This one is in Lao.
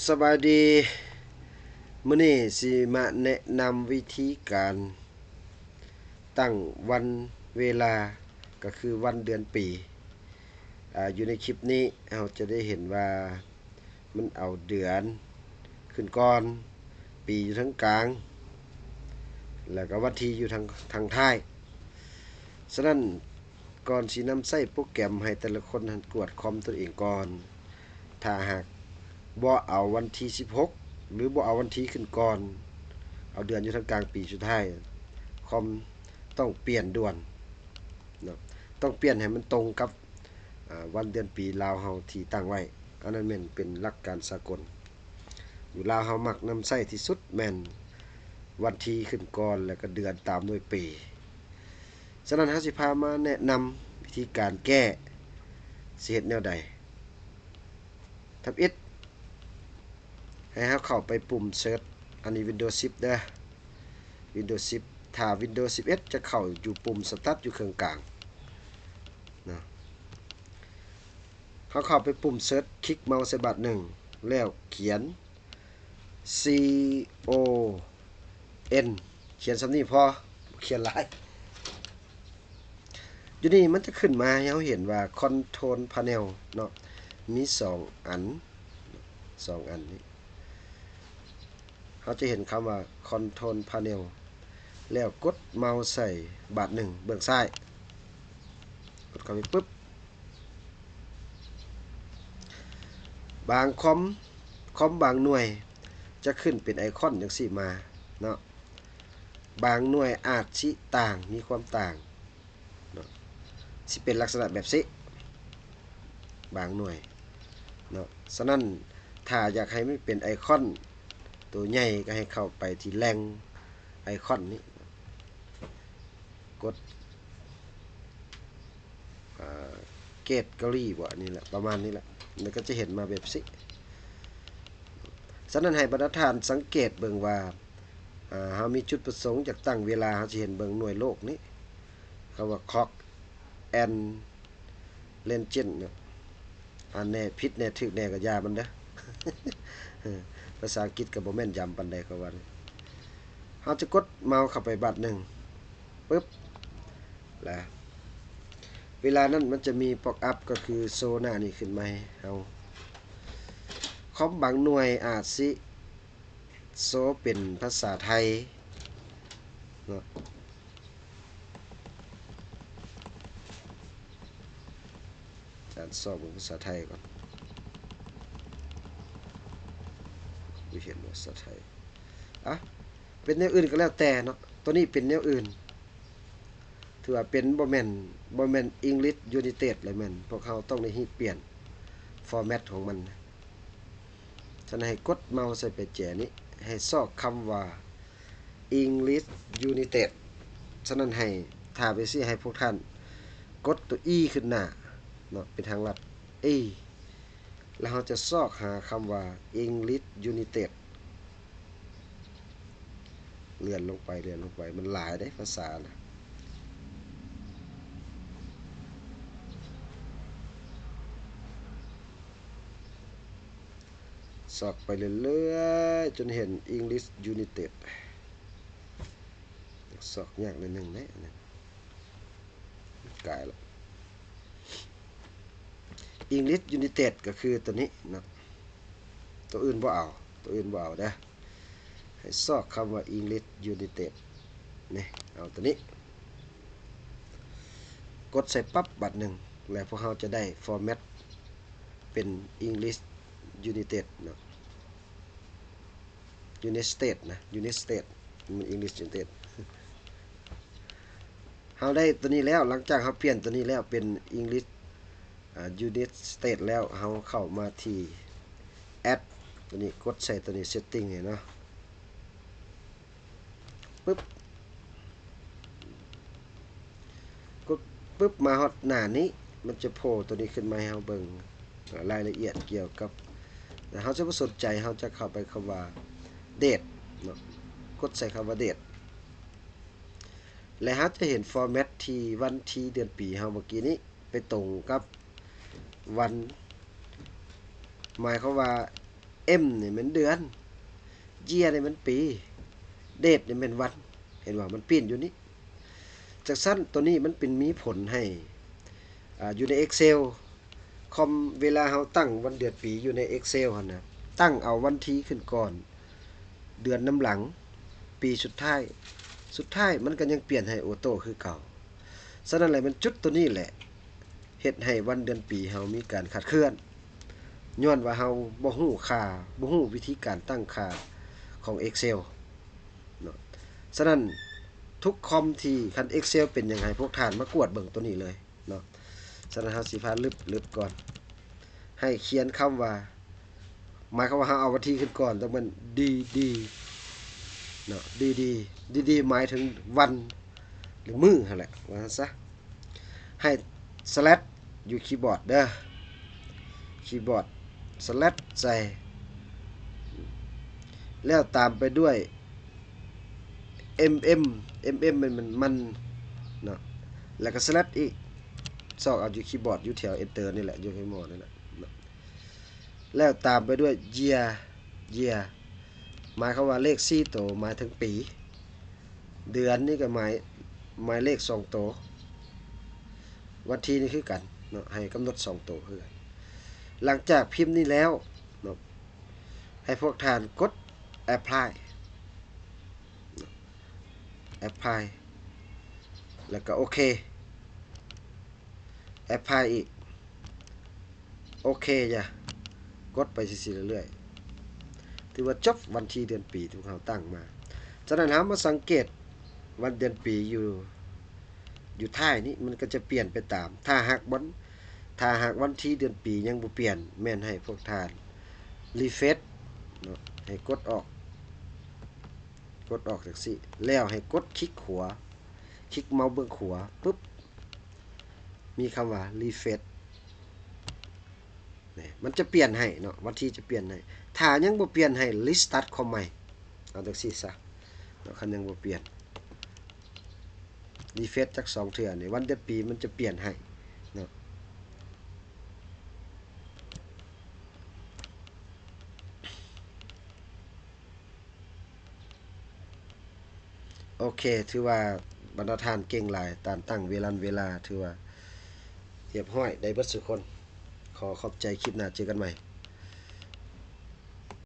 ສະບາຍດີ. ມື້ນີ້ຊິມາແນະນຳວິທີການຕັ້ງວັນເວລາ ກໍຄືວັນເດືອນປີ. ອາ ຢູ່ໃນຄລິບນີ້ເຮົາຈະໄດ້ເຫັນວ່າມັນເອົາເດືອນຂຶ້ນກ່ອນ, ປີຢູ່ທາງກາງ ແລ້ວກໍວັນທີຢູ່ທາງ ທາງທ້າຍ. ສະນັ້ນ ກ່ອນຊິນຳໃຊ້ໂປຣແກຣມ ໃຫ້ແຕ່ລະຄົນຫັ້ນກວດຄອມຕົນເອງກ່ອນ. ຖ້າຫາກບໍ່ເອົາວັນທີສິບຫົກ ຫຼື ບໍ່ເອົາວັນທີຂຶ້ນກ່ອນ, ເອົາເດືອນຢູ່ທາງກາງ ປີສຸດທ້າຍ, ຄອມຕ້ອງປ່ຽນດ່ວນເນາະ, ຕ້ອງປ່ຽນໃຫ້ມັນຕົງກັບ ອາ ວັນເດືອນປີລາວເຮົາທີ່ຕັ້ງໄວ້. ອັນນັ້ນແມ່ນເປັນຫຼັກການສາກົນ. ຢູ່ລາວເຮົາມັກນຳໃຊ້ທີ່ສຸດແມ່ນວັນທີຂຶ້ນກ່ອນ ແລ້ວກໍເດືອນຕາມດ້ວຍປີ. ສະນັ້ນ ເຮົາຊິພາມາແນະນຳວິທີການແກ້ ຊິເຮັດແນວໃດ. ທຳອິດ ໃຫ້ເຮົາເຂົ້າໄປປຸ່ມເສີດ, ອັນນີ້ວິນໂດສິບເດີ, ວິນໂດສິບ. ຖ້າວິນໂດສິບເອັດ ຈະເຂົ້າຢູ່ປຸ່ມສະຕາດ ຢູ່ເຄິ່ງກາງເນາະ. ເຮົາເຂົ້າໄປປຸ່ມເສີດ, ຄລິກເມົາສ໌ໃສ່ບາດໜຶ່ງ ແລ້ວຂຽນ C O N ຂຽນສ່ຳນີ້ພໍ, ຂຽນຫຼາຍ. ຢູ່ນີ້ມັນຈະຂຶ້ນມາໃຫ້ເຮົາເຫັນວ່າ Control Panel ເນາະ, ມີສອງອັນ, ສອງອັນນີ້. ເຮົາຈະເຫັນຄຳວ່າ Control Panel ແລ້ວກົດເມົາສ໌ໃສ່ບາດໜຶ່ງເບື້ອງຊ້າຍ, ກົດເຂົ້າໄປປຶບ, ບາງຄອມ, ຄອມບາງໜ່ວຍຈະຂຶ້ນເປັນໄອຄອນຈັ່ງຊີ້ມາເນາະ, ບາງໜ່ວຍອາດຊິຕ່າງ, ມີຄວາມຕ່າງ ເນາະ, ຊິເປັນລັກສະນະແບບຊີ້ ບາງໜ່ວຍເນາະ. ສະນັ້ນ ຖ້າຢາກໃຫ້ມັນເປັນໄອຄອນໂຕໃຫຍ່ ກໍໃຫ້ເຂົ້າໄປທີ່ແຫຼ່ງໄອຄອນນີ້, ກົດ ອາ Gallery ບໍ ອັນນີ້ແຫຼະ, ປະມານນີ້ແຫຼະ, ແລ້ວກໍຈະເຫັນມາແບບຊີ້. ສະນັ້ນ ໃຫ້ບັນດາທ່ານສັງເກດເບິ່ງວ່າ ອາ ເຮົາມີຈຸດປະສົງຢາກຕັ້ງເວລາ, ເຮົາຊິເຫັນເບິ່ງໜ່ວຍໂລກນີ້ ເຂົາວ່າ Clock and Legend ເນາະ. ອ່ານແດ່ ຜິດແດ່ ຖືກແດ່ກໍຢ່າມັນເດີ. ພາສາອັງກິດກໍບໍ່ແມ່ນຢຳປານໃດ ເຂົາວ່າ. ເຮົາຈະກົດເມົາສ໌ເຂົ້າໄປບາດໜຶ່ງ ປຶບ ລະເວລານັ້ນມັນຈະມີ pop up ກໍຄືໂຊໜ້ານີ້ຂຶ້ນມາໃຫ້ເຮົາ. ຄອມບາງໜ່ວຍອາດຊິ ໂຊເປັນພາສາໄທເນາະ, ອາຈານຊອກເບິ່ງພາສາໄທກ່ອນ, ບໍ່ເຫັນພາສາໄທ. ອະ ເປັນແນວອື່ນກໍແລ້ວແຕ່ເນາະ, ໂຕນີ້ເປັນແນວອື່ນ. ຖືວ່າເປັນ ບໍ່ແມ່ນ ບໍ່ແມ່ນ English United ແລ້ວແມ່ນ ພວກເຮົາຕ້ອງໄດ້ຮີບປ່ຽນ format ຂອງມັນ. ສະນັ້ນໃຫ້ກົດເມົາສ໌ໃສ່ປະແຈນີ້ ໃຫ້ຊອກຄຳວ່າ English United. ສະນັ້ນໃຫ້ ຖ້າໄປຊີ້ ໃຫ້ພວກທ່ານກົດຕົວ E ຂຶ້ນໜ້າເນາະ ເປັນທາງລັດ E ແລ້ວເຮົາຈະຊອກຫາຄຳວ່າ English United. ເລື່ອນລົງໄປ ເລື່ອນລົງໄປ ມັນຫຼາຍເດ້ພາສານະ. ຊອກໄປເລື້ອຍໆ ຈົນເຫັນ English United. ຊອກຍາກໜ້ອຍໜຶ່ງເດ້ ອັນນີ້ ກາຍລະ English United ກໍຄືຕົວນີ້ເນາະ, ຕົວອື່ນບໍ່ເອົາ, ຕົວອື່ນບໍ່ເອົາເດີ້. ໃຫ້ຊອກຄຳວ່າ English United ນີ້ ເອົາຕົວນີ້ ກົດໃສ່ປັບບາດໜຶ່ງ ແລ້ວພວກເຮົາຈະໄດ້ format ເປັນ English United ເນາະ. United ນະ United ແມ່ນ English United. ເຮົາໄດ້ຕົວນີ້ແລ້ວ, ຫຼັງຈາກເຮົາປ່ຽນຕົວນີ້ແລ້ວເປັນ English ອາ United ແລ້ວ, ເຮົາເຂົ້າມາທີ່ Add ຕົວນີ້, ກົດໃສ່ຕົວນີ້ Setting ນີ້ເນາະ. ປຶບ ກົດປຶບ ມາຮອດໜ້ານີ້ ມັນຈະໂຜ່ຕົວນີ້ຂຶ້ນມາໃຫ້ເຮົາເບິ່ງ ອາ ລາຍລະອຽດກ່ຽວກັບ ແຕ່ເຮົາຈະບໍ່ສົນໃຈ, ເຮົາຈະເຂົ້າໄປຄຳວ່າ Date ເນາະ, ກົດໃສ່ຄຳວ່າ Date ແລະ ເຮົາຈະເຫັນ format ທີ່ວັນທີເດືອນປີເຮົາເມື່ອກີ້ນີ້ ໄປຕົງກັບວັນ ໝາຍຄວາມວ່າ M ນີ້ແມ່ນເດືອນ, Year ນີ້ແມ່ນປີ, Date ນີ້ແມ່ນວັນ. ເຫັນບໍ່? ມັນປ່ຽນຢູ່ນີ້. ຈັ່ງຊັ້ນ ໂຕນີ້ມັນເປັນມີຜົນໃຫ້ ອ່າ ຢູ່ໃນ Excel ຄອມ ເວລາເຮົາຕັ້ງວັນເດືອນປີຢູ່ໃນ Excel ຫັ້ນນະ, ຕັ້ງເອົາວັນທີຂຶ້ນກ່ອນ, ເດືອນນຳຫຼັງ, ປີສຸດທ້າຍ, ສຸດທ້າຍມັນກໍຍັງປ່ຽນໃຫ້ໂອໂຕ້ຄືເກົ່າ. ສະນັ້ນແຫຼະ ມັນຈຸດໂຕນີ້ແຫຼະ ເຮັດໃຫ້ວັນເດືອນປີເຮົາມີການຄາດເຄື່ອນ, ຍ້ອນວ່າເຮົາບໍ່ຮູ້ຄ່າ, ບໍ່ຮູ້ວິທີການຕັ້ງຄ່າຂອງ Excel ເນາະ. ສະນັ້ນ ທຸກຄອມທີ່ ຄັນ Excel ເປັນຫຍັງ ໃຫ້ພວກທ່ານມາກວດເບິ່ງໂຕນີ້ເລີຍເນາະ. ສະນັ້ນ ເຮົາຊິພາລຶບ ລຶບກ່ອນ, ໃຫ້ຂຽນຄຳວ່າ ໝາຍຄວາມວ່າເຮົາເອົາວັນທີຂຶ້ນກ່ອນ ຕ້ອງແມ່ນ DD ເນາະ, DD, DD ໝາຍເຖິງວັນ ຫຼື ມື້ຫັ້ນແຫຼະ ວ່າຊັ້ນຊະ. ໃຫ້ slash ຢູ່ຄີບອດເດີ, ຄີບອດ slash ໃສ່ ແລ້ວຕາມໄປດ້ວຍ MM, MM ແມ່ນມັນເນາະ, ແລ້ວກໍ slash ອີກ, ຊອກເອົາຢູ່ຄີບອດ ຢູ່ແຖວ Enter ນີ້ແຫຼະ, ຢູ່ທີ່ໝໍ້ນີ້ແຫຼະເນາະ. ແລ້ວຕາມໄປດ້ວຍ Year, Year ໝາຍຄວາມວ່າເລກສີ່ໂຕໝາຍເຖິງປີ, ເດືອນນີ້ກໍໝາຍ ໝາຍເລກສອງໂຕ, ວັນທີນີ້ຄືກັນເນາະ, ໃຫ້ກຳນົດສອງໂຕຄືກັນ. ຫຼັງຈາກພິມນີ້ແລ້ວເນາະ ໃຫ້ພວກທ່ານກົດ Apply, Apply ແລ້ວກໍໂອເຄ, Apply ອີກ, ໂອເຄ ຢ່າ ກົດໄປຊື່ໆເລື້ອຍໆ. ຖືວ່າຈົບວັນທີເດືອນປີທີ່ພວກເຮົາຕັ້ງມາ. ສະນັ້ນ ເຮົາມາສັງເກດວັນເດືອນປີຢູ່ ຢູ່ທ້າຍນີ້ ມັນກໍຈະປ່ຽນໄປຕາມ, ຖ້າຫາກວັນ ຖ້າຫາກວັນທີເດືອນປີຍັງບໍ່ປ່ຽນ ແມ່ນໃຫ້ພວກທ່ານ Refresh ເນາະ, ໃຫ້ກົດອອກ, ກົດອອກຈັ່ງຊີ້ ແລ້ວໃຫ້ກົດຄລິກຂວາ, ຄລິກເມົາສ໌ເບື້ອງຂວາປຶບ ມີຄຳວ່າ Refresh ນີ້ ມັນຈະປ່ຽນໃຫ້ເນາະ, ວັນທີຈະປ່ຽນໃຫ້. ຖ້າຍັງບໍ່ປ່ຽນໃຫ້ Restart ຄອມໃໝ່, ເອົາຈັ່ງຊີ້ຊະເນາະ, ຄັນຍັງບໍ່ປ່ຽນ Refresh ຈັກສອງເທື່ອນີ້ ວັນເດືອນປີມັນຈະປ່ຽນໃຫ້ເນາະ. ໂອເຄ ຖືວ່າບັນດາທ່ານເກັ່ງຫຼາຍ, ການຕັ້ງເວລັນເວລາ ຖືວ່າຮຽບຮ້ອຍ ໄດ້ເບິດສູ່ຄົນ. ຂໍຂອບໃຈ, ຄລິບໜ້າເຈີກັນໃໝ່.